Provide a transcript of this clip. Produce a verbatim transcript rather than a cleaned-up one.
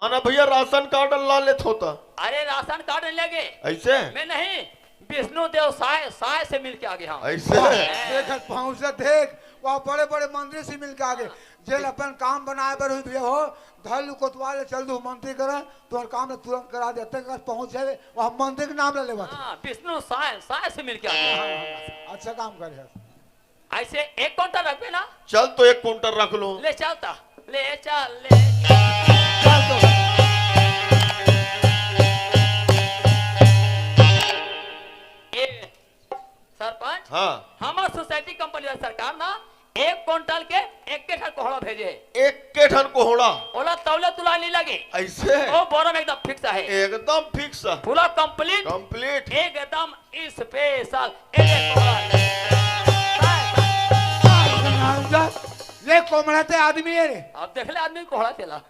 हाँ ना भैया, राशन कार्ड ला लेत होता। अरे, राशन कार्ड नहीं लगे। ऐसे? मैं नहीं, विष्णु देव साय, साय से मिल के आ गया हूँ। ऐसे? हैं। देख, पहुँच जा, देख, वहाँ बड़े-बड़े मंत्री से मिल के आ गए। जेल अपन काम बनाए बर हुई भैया हो, धर लू कोतवाल ले चल दू मंत्री करा, तोर काम ल तुरंत करा दे। तक पहुँच जाए, वहाँ मंत्री के नाम ले लेवा। हाँ, विष्णु साय, साय से मिल के आ गया। हाँ, हाँ, हाँ, अच्छा काम करे है। ऐसे एक कुंटल रखबे ना? चल तो एक कुंटल रख लो। ले चल ता, ले चल, ले। चल तो। ए, सरपंच, हाँ। हमर सोसाइटी कंपनी वाला सरकार ना एक कुंटल के एक के ठन कोहड़ा भेजे हे। एक के ठन कोहड़ा? ओला तौले तुला नहीं लगे। ऐसे? ओ बोरम एकदम फिक्स है। एकदम फिक्स। पूरा कंप्लीट। कंप्लीट। एकदम स्पेशल। ए देखो। ये कोमड़ा ते आदमी है रे। अब देख ले आदमी कोहड़ा तेला।